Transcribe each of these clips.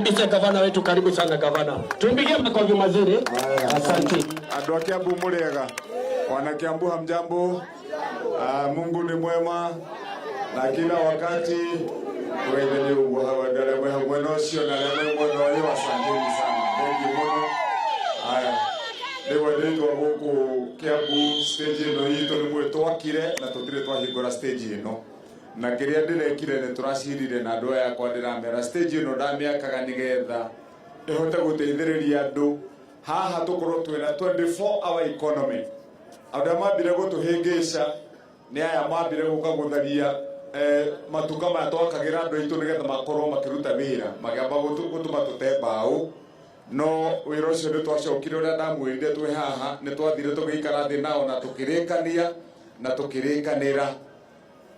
Tukaribishe gavana wetu, karibu sana gavana. Tumpigie makofi mazuri. Asante. Andũ a Kiambu mũrĩega, wana Kiambu hamjambo? Mungu ni mwema na kila wakati tũgeithanie ũguo hau andũ arĩa mwĩ hau mwena ũcio na arĩa mwĩ mwena ũyũ, asanteni sana, thank you mũno. Haya, rĩu andĩtwo gũkũ Kiambu stage ĩno itũ nĩ mwĩ twakire na tũtirĩ twahingũra stage ĩno, na kĩrĩa ndĩrekire nĩ tũracirire na andũ aya akwa, ndĩramera stage ĩno ndamĩakaga nĩgetha ĩhote gũteithĩrĩria andũ haha tũkorwo twĩna 24 hour economy. Andũ arĩa mambire gũtũhĩngĩca nĩ aya mambire gũka gũtharia matuka maya twakagĩra andũ aitũ nĩgetha makorwo makĩruta wĩra, makĩamba gũtũma tũte mbaũ, no wĩra ũcio nĩ twacokire ũrĩa ndamwĩrire twĩ haha, nĩ twathire tũgĩikara thĩ nao na tũkĩrĩkania na tũkĩrĩkanĩra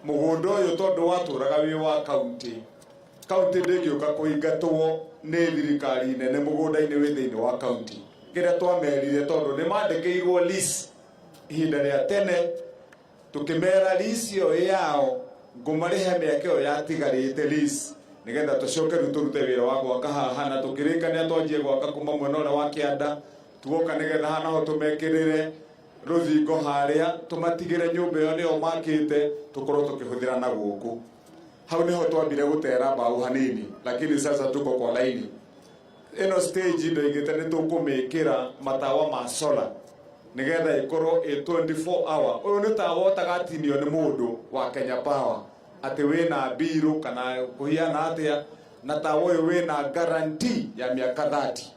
mũgũnda ũyũ tondũ watũraga wĩ wa kaunti, kaunti ndĩngĩũka kũingatwo nĩ thirikari nene mũgũnda-inĩ wĩ thĩinĩ wa kaunti. Kĩrĩa twamerire, tondũ nĩ mandĩkĩirwo lease ihinda rĩa tene, tukĩmera lease ĩyo ĩ yao, ngũmarĩhe mĩaka ĩyo yatigarĩte lease nĩgetha tũcoke rĩu tũrute wĩra wa gwaka haha, na tũkĩrĩkania twanjie gwaka kuma mwena ũrĩa wa kĩanda tuoka nĩgetha haha naho tũmekĩrĩre rũthingo harĩa, tũmatigĩre nyũmba ĩyo nĩyo makĩte, tũkorwo tũkĩhũthĩra na gũkũ. Hau nĩho twambire gũtera mbaũ hanini, lakini sasa tuko kwa laini. Ĩno stage ndoigĩte nĩ tũkũmĩkĩra matawa ma solar nĩgetha ĩkorwo ĩ 24 hour. Ũyũ nĩ tawa ũtagatinio nĩ mũndũ wa Kenya Power atĩ wĩna mbirũ kana kũhiana atĩa, na tawa ũyũ wĩna guarantee ya mĩaka 30,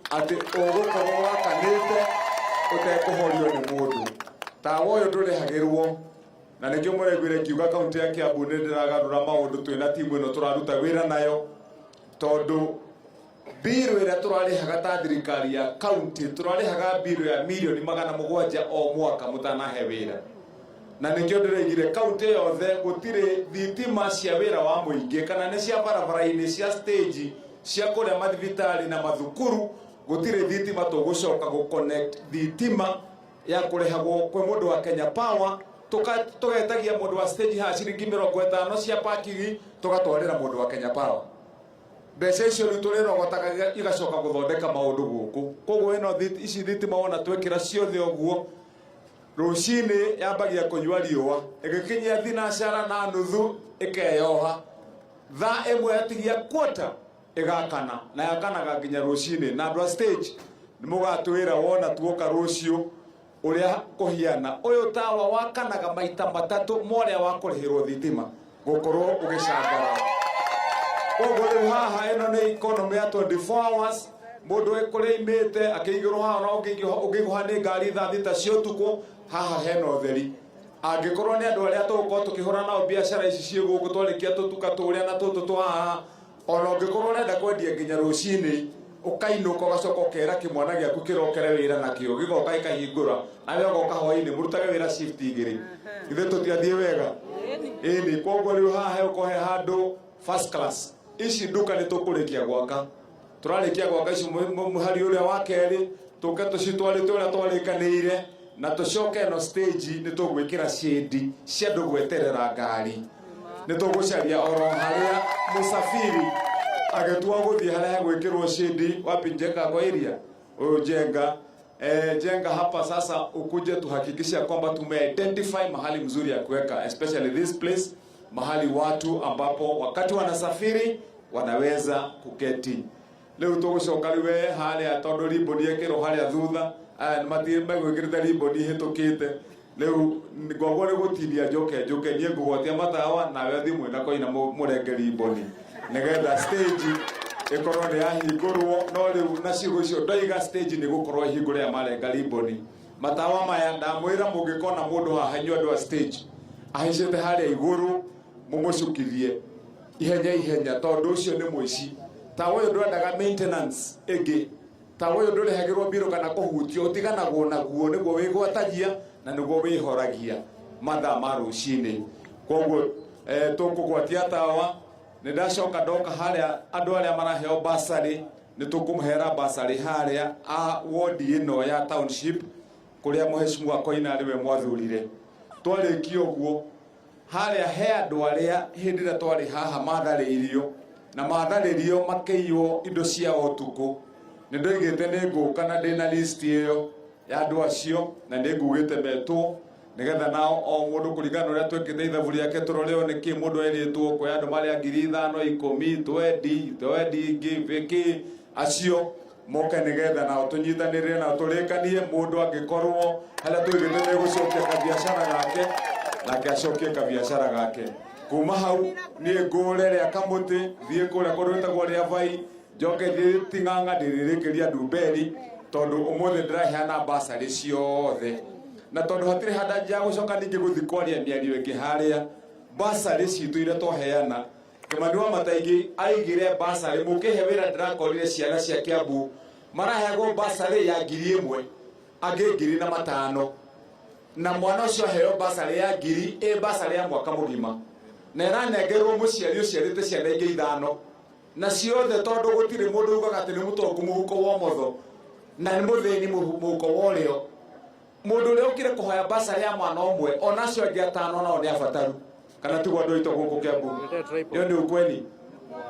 atĩ ũgũkorwo wakanĩte ũtekũhorio nĩ mũndũ. Tawa ũyũ ndũrĩhagĩrwo, na nĩkĩo mũraiguire ngiuga kaunti ya Kiambu nĩ ndĩragarũra maũndũ twĩna timu ĩno tũraruta wĩra nayo, tondũ mbirũ ĩrĩa tũrarĩhaga ta thirikari ya kaunti, tũrarĩhaga mbirũ ya mirioni 700 o mwaka mũtanahe wĩra, na nĩkĩo ndĩraigire kaunti yothe gũtirĩ thitima cia wĩra wa mũingĩ kana nĩ cia barabara-inĩ, cia stage, cia kũrĩa mathibitarĩ na mathukuru, gũtirĩ thitima tũgũcoka gũconnect thitima ya kũrĩhagwo kwĩ mũndũ wa Kenya Power. Tũgetagia mũndũ wa stage haha ciringi 50 cia parking, tũgatwarĩra mũndũ wa Kenya Power mbeca icio, rĩu tũrĩrogotaga igacoka gũthondeka maũndũ gũkũ. Koguo ĩno ici thitima wona twekĩra ciothe ũguo, rũcinĩ yambagia kũnyua riũa, ĩgĩkinyia thinacara na nuthu ĩkeyoha, thaa 1 yatigia quarter ĩgakana, na yakanaga nginya rũcinĩ. Na andũ a stage nĩ mũgatwĩra wona tuoka rũciũ ũrĩa kũhiana. Ũyũ tawa wakanaga maita matatũ ma ũrĩa wa kũrĩhĩrwo thitima gũkorwo ũgĩcangara. Koguo rĩu haha ĩno nĩ economy ya 24 hours. Mũndũ wĩ kũrĩa imĩte akĩigĩrwo haha, na ũngĩigũha nĩ ngari thaa 6 cia ũtukũ, haha hena ũtheri. Angĩkorwo nĩ andũ arĩa tũgũkorwo tũkĩhũra nao biacara ici ciĩ gũkũ, twarĩkia tũtuka tũrĩa na tũtũ twa haha, ona ũngĩkorwo ũrenda kwendia nginya rũcinĩ, ũkainũka ũgacoka ũkera kĩmwana gĩaku kĩrokere wĩra nakĩo, gĩgoka gĩkahingũra, nawe ũgoka hwainĩ, mũrutage wĩra shift igĩrĩ. Ithuĩ tũtiathiĩ wega ĩni. Koguo rĩu haha hegũkorwo he handũ first class. Ici nduka nĩ tũkũrĩkia gwaka, tũrarĩkia gwaka ici mũhari ũrĩa wa kerĩ, tũke tũcitwarĩte ũrĩa twarĩkanĩire, na tũcoke ĩno stage nĩ tũgwĩkĩra shade cia andũ gweterera ngari. Nĩ tũgũcaria oro harĩa mũsafiri agĩtua gũthiĩ harĩa hegwĩkĩrwo shade. Wapi Njenga kwa area ũyũ Njenga, Jenga hapa sasa ukuje tuhakikishe kwamba tumeidentify mahali mzuri ya kuweka, especially this place, mahali watu ambapo wakati wanasafiri wanaweza kuketi. Rĩu tũgũcoka rĩu we harĩa, tondũ ribbon ĩkĩrwo harĩa thutha, aya nĩ matirĩ megwĩkĩrĩte ribbon ĩhĩtũkĩte. Rĩu ngwagwo nĩ gũtinia njoke njũke niĩ ngũgwatia matawa, nawe ũthiĩ mwĩna koina mũrenge ribbon nĩgetha stage ĩkorwo nĩ yahingũrwo. No rĩu na ciugo icio ndoiga, stage nĩ gũkorwo ĩhingũre ya marenga ribbon. Matawa maya ndamwĩra, mũngĩkona mũndũ haha inyuĩ andũ a stage ahaicĩte harĩa igũrũ, mũmũcukithie ihenya ihenya, tondũ ũcio nĩ mũici. Tawa ũyũ ndwendaga maintenance ĩngĩ, tawa ũyũ ndũrĩhagĩrwo mbirũ kana kũhutio, ũtiganagwo naguo, nĩguo wĩgwatagia na nĩguo wĩhoragia mathaa ma rũcinĩ. Koguo tũkũgwatia tawa. Nĩ ndacoka ndoka harĩa andũ arĩa maraheo basarĩ, nĩ tũkũmũhera basarĩ harĩa a wodi ĩno ya township kũrĩa mũheshimiwa Koina arĩ we mwathurire. Twarĩkia ũguo, harĩa he andũ arĩa hĩndĩ ĩrĩa twarĩ haha matharĩirio. Na matharĩrio makĩiywo indo ciao ũtukũ. Nĩ ndoigĩte nĩ ngũka na ndĩna list ĩyo ya andũ acio, na nĩ ngugĩte metwo nĩgetha nao o mũndũ kũringana na ũrĩa twĩkĩte ithabu rĩake tũrore o nĩkĩ mũndũ erĩtwo. Kwĩ andũ marĩa 5,000, 10, twendi twendi ingĩ bĩkĩ acio moke nĩgetha nao tũnyitanĩre nao tũrĩkanie. Mũndũ angĩkorwo harĩa tũigĩte nĩ gũcokia kabiacara gake, nake acokie kabiacara gake. Kuma hau niĩ ngũre rĩa kamũtĩ, thiĩ kũrĩa kũndũ gwĩtagwo rĩa vai, njoke thiĩ ting'ang'a ndĩrĩrĩkĩria ndumberi, tondũ ũmũthĩ ndĩraheana basarĩ ciothe, na tondũ hatirĩ handũ ya gũcoka ningĩ gũthiĩ kwaria mĩario ĩngĩ harĩa. Basarĩ citũ iria twaheana, Kimani wa Mataigi aigire basarĩ mũkĩhe wĩra. Ndĩrakorire ciana cia Kiambu maraheagwo basarĩ ya 1,000, angĩ 1,500, na mwana ũcio aheo basarĩ ya ngiri ĩ basarĩ ya mwaka mũgima, na ĩranengerwo mũciari ũciarĩte ciana ingĩ ithano na ciothe, tondũ gũtirĩ mũndũ ugaga atĩ nĩ mũtongu mũhuko wa ũmotho na nĩ mũthĩni mũhuko wa ũrĩo. Mũndũ ũrĩa ũkire kũhoya basarĩ ya mwana ũmwe, ona acio angĩ atano nao nĩ abataru, kana tiguo andũ aitũ gũkũ Kiambu? Ĩyo nĩ ukweli.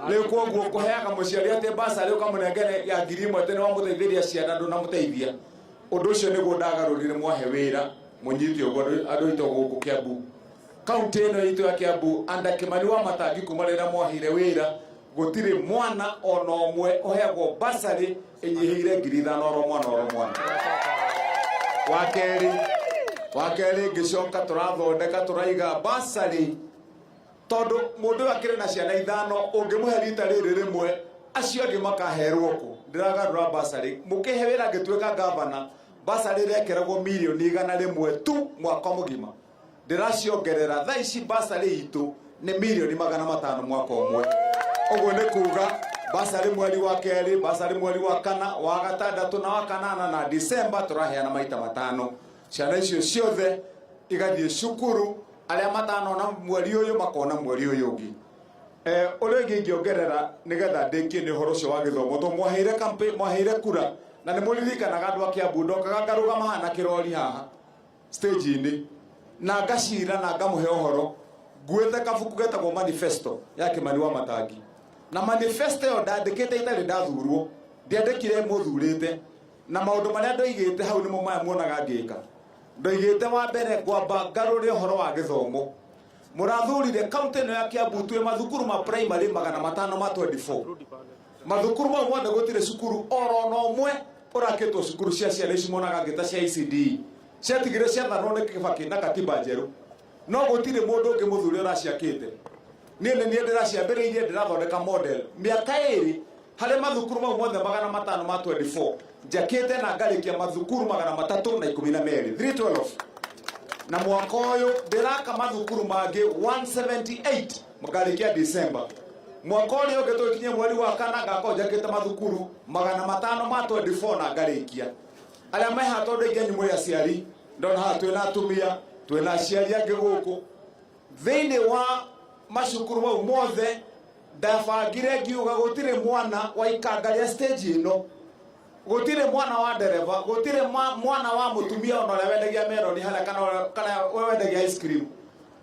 Rĩu koguo kũheaga mũciari atĩ basarĩ ũkamũnengere ya 1,000 atĩ nĩ wamũteithĩria ciana, ndũnamũteithia. Ũndũ ũcio nĩguo ndagarũrire mwahe wĩra. Mũnyite ũguo, andũ aitũ gũkũ Kiambu, kaunti ĩno itũ ya Kiambu anda Kimani wa Matangi, kuma rĩrĩa mwaheire wĩra gũtirĩ mwana ona ũmwe ũheagwo basarĩ ĩnyihĩire 5,000, oro mwana oro mwana. Wa kerĩ ngĩcoka tũrathondeka tũraiga basarĩ, tondũ mũndũ ũyũ akĩrĩ na ciana ithano, ũngĩmũhe rita rĩrĩ rĩmwe, acio angĩ makaherwo kũ? Ndĩragarũra basarĩ. Mũkĩhe wĩra ngĩtuĩka gavana, basarĩ ĩrekeragwo mirioni 100 tu mwaka mũgima. Ndĩraciongerera thaa ici, basarĩ itũ nĩ mirioni 500 mwaka ũmwe. Ũguo nĩ kuga basarĩ mweri wa kerĩ, basarĩ mweri wa kana, wa gatandatũ na wa kanana na Disemba, tũraheana maita matano. Ciana icio ciothe igathiĩ cukuru, arĩa matanona mweri ũyũ makona mweri ũyũ ũngĩ. Ũrĩa ũngĩ ingĩongerera nĩgetha ndĩkie nĩ ũhoro ũcio wa gĩthomo, tondũ mwaheire campaign, mwaheire kura, na nĩ mũririkanaga andũ a Kiambu, ndokaga ngarũgama haha na kĩrori haha stage-inĩ na ngacira na ngamũhe ũhoro nguĩte kabuku getagwo manifesto ya Kimani wa Matangi. Na manifesto ĩyo ndandĩkĩte itarĩ ndathurwo, ndiandĩkire mũthurĩte, na maũndũ marĩa ndoigĩte hau nĩmo maya muonaga ngĩka. Ndoigĩte wa mbere ngwamba ngarũre ũhoro wa gĩthomo. Mũrathurire kaunti ĩno ya Kiambu twĩ mathukuru ma primary 524. Mathukuru mau mothe gũtirĩ cukuru oro na ũmwe ũrakĩtwo cukuru cia ciana ici monaga ngĩta cia ECD, ciatigire ciathanwo nĩ Kibaki na katiba njerũ, no gũtirĩ mũndũ ũngĩ mũthuri ũraciakĩte. Niĩ nĩ niĩ ndĩraciambĩrĩirie, ndĩrathondeka model mĩaka 2 harĩ mathukuru mau mothe 524 njakĩte na ngarĩkia mathukuru 312, 312, na mwaka ũyũ ndĩraka mathukuru mangĩ 178 ngarĩkia December. Mwaka ũrĩa ũngĩ tũgĩkinyia mweri wa kana ngakorwo njakĩte mathukuru 524 na ngarĩkia. Arĩa mehaha, tondũ aingĩ anyu mũrĩ aciari, ndona haha twĩna atumia, twĩna aciari angĩ gũkũ thĩinĩ wa macukuru mau mothe, ndabangire ngiuga gũtirĩ mwana wa ikanga rĩa stage ĩno, gũtirĩ mwana wa ndereba, gũtirĩ mwana wa mũtumia ona ũrĩa wendagia meroni harĩa kana ũrĩa wendagia ice cream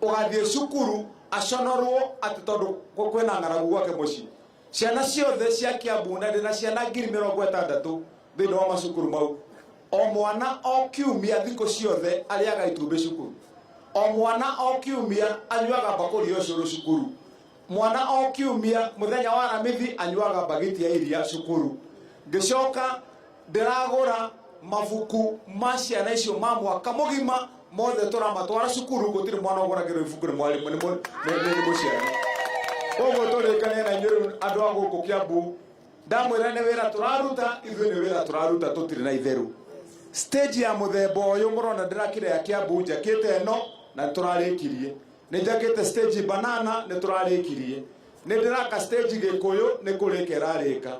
ũgathiĩ cukuru aconorwo atĩ tondũ kwĩna ng'aragu gwake mũciĩ. Ciana ciothe cia Kiambu, na ndĩna ciana 60,000 thĩinĩ wa macukuru mau, o mwana o kiumia thikũ ciothe arĩaga itumbĩ cukuru, o mwana o kiumia anyuaga mbakũri ya ũcũrũ cukuru, mwana o kiumia mũthenya wa Aramithi anyuaga mbagiti ya iria cukuru. Ngĩcoka ndĩragũra mabuku ma ciana icio ma mwaka mũgima mothe, tũramatwara cukuru. Gũtirĩ mwana ũgũragĩrwo ibuku nĩ mwarimũ, nĩ mũciari. Koguo tũrĩkanie na inyuĩ rĩu andũ a gũkũ Kiambu, ndamwĩra nĩ wĩra tũraruta, ithuĩ nĩ wĩra tũraruta, tũtirĩ na itheru. Stage ya mũthemba ũyũ mũrona ndĩrakire ya Kiambu, njakĩte ĩno na nĩtũrarĩkirie. Nĩ njakĩte stage banana, nĩ tũrarĩkirie. Nĩ ndĩraka stage Gĩkũyũ, nĩ kũrĩka ĩrarĩka.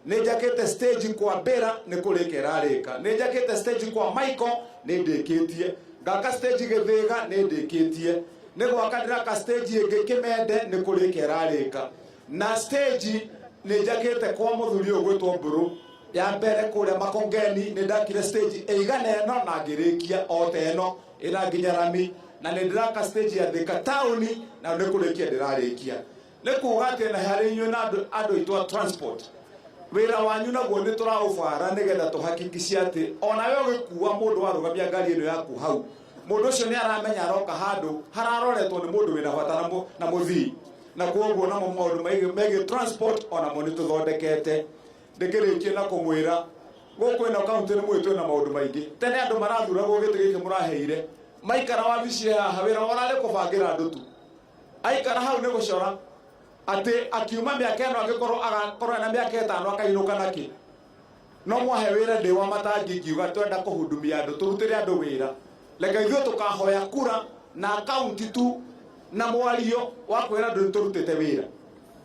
Nĩ njakĩte stage kwa Mbĩra, nĩ kũrĩka ĩrarĩka. Nĩ njakĩte stage kwa Michael, nĩ ndĩkĩtie. Ngaka stage Gĩthĩga, nĩ ndĩkĩtie. Nĩ gwaka ndĩraka stage ĩngĩ Kĩmende, nĩ kũrĩka ĩrarĩka. Na stage nĩ njakĩte kwa mũthuri ũyũ gwĩtwo Mbũrũ ya mbere kũrĩa Makongeni, nĩ ndakire stage ĩigana ĩno na ngĩrĩkia o ta ĩno ĩna nginya rami, na nĩ ndĩraka stage ya Thika taũni na nĩ kũrĩkia ndĩrarĩkia. Nĩ kuga atĩ na harĩ inyuĩ na andũ aitũ a transport, wĩra wanyu naguo nĩ tũraũbara nĩgetha tũhakikicie atĩ onawe ũgĩkua mũndũ warũgamia ngari ĩno yaku hau, mũndũ ũcio nĩ aramenya aroka handũ hararoretwo nĩ mũndũ wĩna bata na mũthii. Na kwoguo namo maũndũ megiĩ transport onamo nĩ tũthondekete. Ndĩkĩrĩkie na kũmwĩra gũkũ ĩno kaunti nĩ mũĩ twĩna maũndũ maingĩ. Tene andũ marathuragwo gĩtĩ gĩkĩ mũraheire, maikara wabici haha wĩra wao ũrarĩ kũbangĩra andũ tu. Aikara hau nĩ gũcora atĩ akiuma mĩaka ĩno angĩkorwo agakorwo ena mĩaka 5 akainũka nakĩ. No mwahe wĩra ndĩ wa matangi ngiuga twenda kũhudumia andũ, tũrutĩre andũ wĩra. Reke ithuĩ tũkahoya kura na kaunti tu na mwario wa kwĩra andũ nĩ tũrutĩte wĩra.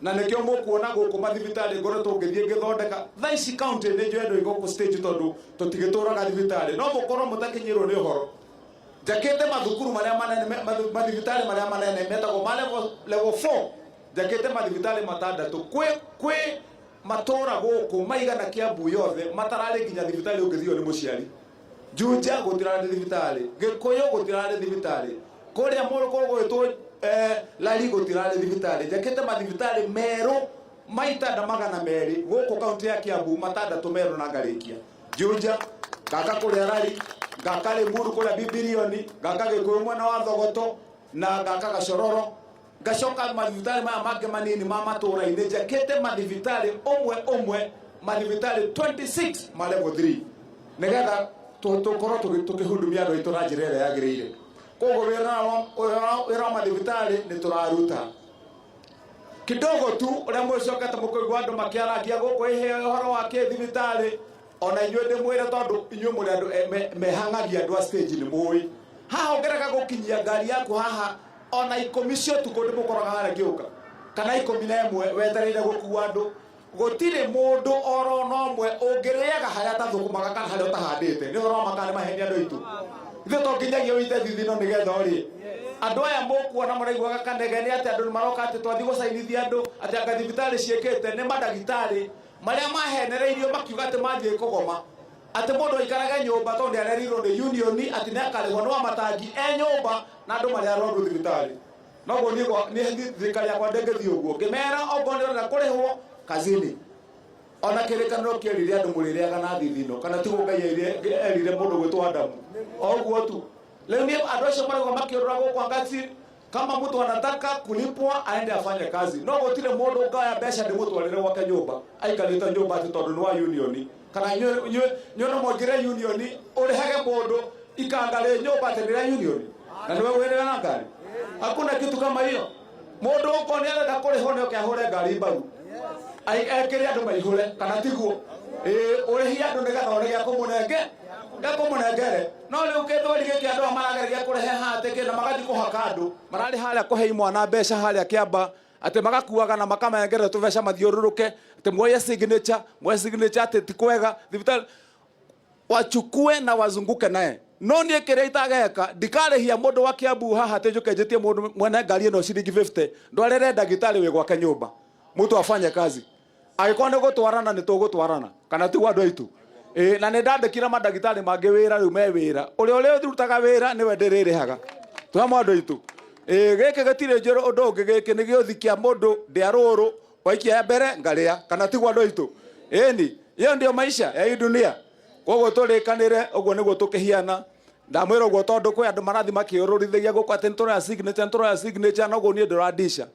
Na nĩkĩo mũkuona gũkũ mathibitarĩ ngoretwo ngĩthiĩ ngĩthondeka. Thaa ici kaunti nĩ njũĩ andũ gũkũ stage tondũ tũtigĩtũraga thibitarĩ, no mũkorwo mũtakinyĩrwo nĩ ũhoro. Njakĩte mathukuru marĩa manene, mathibitarĩ marĩa manene metagwo ma level 4. Njakĩte mathibitarĩ 6 kwĩ matũra gũkũ maigana Kiambu yothe matararĩ nginya thibitarĩ ũngĩthio nĩ mũciari. Juja gũtirarĩ thibitarĩ, Gĩkũyũ gũtirarĩ thibitarĩ, kũrĩa mũndũ kũgwĩtwo Lari gũtirarĩ thibitarĩ. Njakĩte mathibitarĩ merũ maitanda 200 gũkũ kaunti ya Kiambu, 6 merũ na ngarĩkia. Juja ngaka kũrĩa Lari, ngaka Limuru kũrĩa Bibilioni, ngaka Gĩkũyũ mwena wa Thogoto na ngaka Gacororo. Ngacoka mathibitarĩ maya mangĩ manini ma matũra-inĩ, njakĩte mathibitarĩ ũmwe ũmwe, mathibitarĩ 26 ma level 3 nĩgetha tũkorwo tũkĩhudumia andũ aitũ na njĩra ĩrĩa yagĩrĩire. Koguo wĩra wa mathibitarĩ nĩ tũraruta kidogo tu. Ũrĩa mũcokete mũkũigua andũ makĩarangia gũkũ ĩhĩ ũhoro wa kĩthibitarĩ, ona inyuĩ ndĩmwĩre tondũ inyuĩ mũrĩ andũ mehang'agia andũ a stage nĩ mũĩ. Haha ũngĩrega gũkinyia ngari yaku haha ona 10 cia ũtukũ ndĩmũkoraga harĩa ngĩũka, kana 11 wetereire gũkua andũ. Gũtirĩ mũndũ oro na ũmwe ũngĩrĩaga harĩa atathũkũmaga kana harĩa ũtahandĩte. Nĩ ũhoro wa ma kana nĩ maheni andũ aitũ? Ithuĩ to nginyagia ũite thithino nĩgetha ũrĩe. Andũ aya mũkuona mũraiguaga kanegene atĩ andũ nĩ maroka atĩ twathiĩ gũcainithia andũ atĩ anga thibitarĩ ciĩkĩte, nĩ mandagĩtarĩ marĩa mahenereirio makiuga atĩ mathiĩ kũgoma, atĩ mũndũ aikarage nyũmba tondũ nĩ arerirwo nĩ union atĩ nĩ akarĩhwo nĩ wa matangi e nyũmba na andũ marĩ arwaru thibitarĩ. Noguo niĩ thirikari yakwa ndĩngĩthiĩ ũguo. Ngĩmera okorwo nĩ ũrenda kũrĩhwo kazini. Ona kĩrĩkanĩro kĩerire andũ mũrĩrĩaga na thithino, kana tiguo Ngai erire mũndũ gwĩtwo Adamu? O ũguo tu. Rĩu niĩ andũ acio marauga makĩũrũra gũkũ angati kama mtu anataka kulipwa aende afanye kazi. No gũtirĩ mũndũ ũngaya mbeca ndĩmũtwarĩre gwake nyũmba aikarĩte nyũmba atĩ tondũ nĩ wa union. Kana inyuĩ no mũingĩre union ũrĩhage mũndũ ikanga rĩ nyũmba atĩ nĩ rĩa union na nĩwe wĩrĩga na ngari. Hakuna kitu kama hiyo. Mũndũ ũkorwo nĩ arenda kũrĩhwo nĩ oke ahũre ngari mbaru. Ekĩre andũ maihũre kana tiguo? Ũrĩhie andũ nĩgetha one gĩa kũmũnenge, gĩa kũmũnengere. No rĩu kĩthweri gĩkĩ andũ aya marageragia kũrehe haha atĩ kĩna magathiĩ kũhaka andũ. Mararĩ harĩa kũhe imwana mbeca harĩa Kĩamba atĩ magakuaga na makamanengerera tũbeca mathiũrũrũke atĩ muoye signature, muoye signature atĩ ti kwega thibitarĩ wachukue na wazunguke naye. No niĩ kĩrĩa itageka, ndikarĩhia mũndũ wa Kiambu haha atĩ njũke njĩtie mũndũ mwene ngari ĩno ciringi 50 ndwarĩre ndagĩtarĩ wĩ gwake nyũmba. Mtu afanye kazi. Angĩkorwo nĩ gũtwarana nĩ tũgũtwarana, kana tiguo andũ aitũ? Na nĩ ndandĩkire mandagĩtarĩ mangĩ wĩra rĩu me wĩra. Ũrĩa ũrĩa ũrutaga wĩra nĩwe ndĩrĩrĩhaga. Twamwe andũ aitũ. Gĩkĩ gĩtirĩ njũru ũndũ ũngĩ, gĩkĩ nĩ gĩũthi kĩa mũndũ ndĩa rũrũ waikia ya mbere ngarĩa, kana tiguo andũ aitũ? Ĩni, hiyo ndio maisha ya hii dunia. Koguo tũrĩkanĩre ũguo nĩguo tũkĩhiana. Ndamwĩra ũguo tondũ kwĩ andũ marathiĩ makĩũrũrithagia gũkũ atĩ nĩtũroya signature, nĩtũroya signature, noguo niĩ ndũrandisha.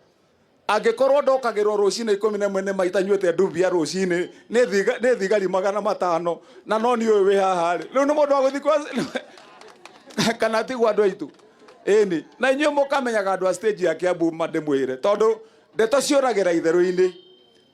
Angĩkorwo ndokagĩrwo rũcinĩ 11 nĩ maita nyuĩte ndubia rũcinĩ, nĩ thigari 500, na no niĩ ũyũ wĩ haha rĩ. Rĩu nĩ mũndũ wa gũthiĩ kwa kana tiguo andũ aitũ? Ĩni, na inyuĩ mũkamenyaga andũ a stage ya Kiambu ma ndĩmwĩre, tondũ ndeto ciũragĩra itherũ-inĩ.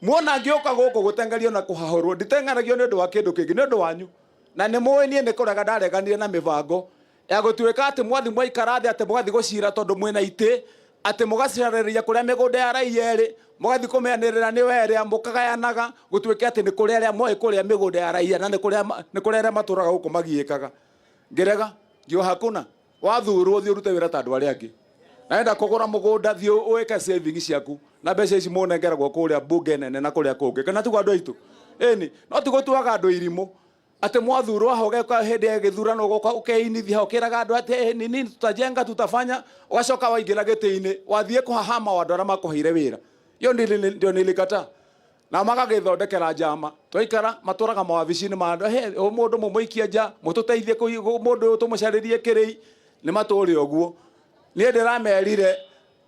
Muona ngĩũka gũkũ gũteng'erio na kũhahũrwo, nditeng'eragio nĩ ũndũ wa kĩndũ kĩngĩ, nĩ ũndũ wanyu. Na nĩ mũĩ niĩ nĩ kũrega ndareganire na mĩbango ya gũtuĩka atĩ mwathi mwaikara thĩ atĩ mũgathiĩ gũcira tondũ mwĩna itĩ, atĩ mũgacarĩria kũrĩa mĩgũnda ya raia ĩrĩ, mũgathiĩ kũmĩanĩrĩra nĩ werĩa, mũkagayanaga, gũtuĩke atĩ nĩ kũrĩa arĩa moĩ kũrĩa mĩgũnda ya raia na nĩ kũrĩa arĩa matũraga gũkũ magiĩkaga. Ngĩrega, ngiuga hakuna. Wathurwo thiĩ ũrute wĩra ta andũ arĩa angĩ. Na wenda kũgũra mũgũnda thiĩ wĩke savings ciaku na mbeca ici mũnengeragwo kũrĩa bunge nene na kũrĩa kũngĩ, kana tiguo andũ aitũ? Ĩni, no ti gũtuaga andũ irimũ atĩ mwathurwo aho ũgeka hĩndĩ ya gĩthurano ũgoka ũkeinithia ho ũkĩraga andũ atĩ nini tutajenga tutafanya, ũgacoka waingĩra gĩtĩ-inĩ wathiĩ kũhahama andũ arĩa makũheire wĩra. Hiyo ndio nilikataa. Na magagĩthondekera njama twaikara matũraga mawabici-inĩ ma andũ, he o mũndũ mũmũikie nja, mũtũteithie mũndũ ũyũ tũmũcarĩrie kĩrĩi, nĩ matũre ũguo. Niĩ ndĩramerire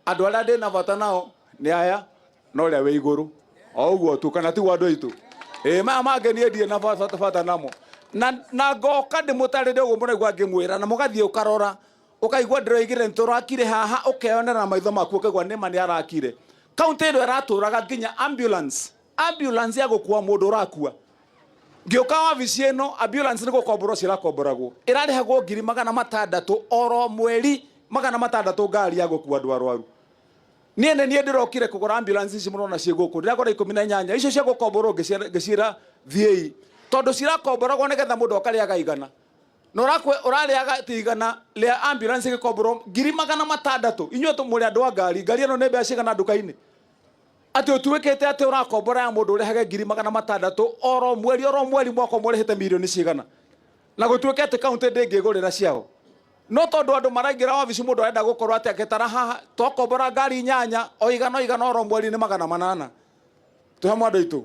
andũ arĩa ndĩna bata nao nĩ aya na ũrĩa wĩ igũrũ o ũguo tu, kana tiguo andũ aitũ? Ĩĩ, maya mangĩ niĩ ndirĩ na bata namo. Na ngoka ndĩmũtarĩrie ũguo mũraigua ngĩmwĩra, na mũgathiĩ ũkarora ũkaigua ndĩroigire nĩtũrakire haha, ũkeyonera na maitho maku ũkaigua nĩma nĩ arakire. Kaunti ĩno ĩratũraga nginya ambulance ya gũkua mũndũ ũrakua. Ngĩũka wabici ĩno, ambulance nĩ gũkomborwo cirakomboragwo, ĩrarĩhagwo 600,000 oro mweri, 600 ngari ya gũkua andũ arwaru. Niĩ nĩ niĩ ndĩrokire kũgũra ambulance ici mũrona ciĩ gũkũ, ndĩragũra 18 icio cia gũkomborwo, ngĩciĩra thiĩi, tondũ cirakomboragwo nĩgetha mũndũ akarĩaga igana. Na ũrarĩaga ti igana rĩa ambulance ĩgĩkomborwo 600,000. Inyuĩ mũrĩ andũ a ngari, ngari ĩno nĩ mbeca cigana nduka-inĩ? Atĩ ũtuĩkĩte atĩ ũrakombora ya mũndũ ũrĩhage 600,000 oro mweri, oro mweri, mwaka ũmwe ũrĩhĩte mirioni cigana, na gũtuĩke atĩ kaunti ndĩngĩgũrĩra ciao. No tondũ andũ maraingĩra wabici, mũndũ arenda gũkorwo atĩ agĩtara haha, twakombora ngari inyanya, o igana o igana oro mweri nĩ 800. Twĩ hamwe andũ aitũ?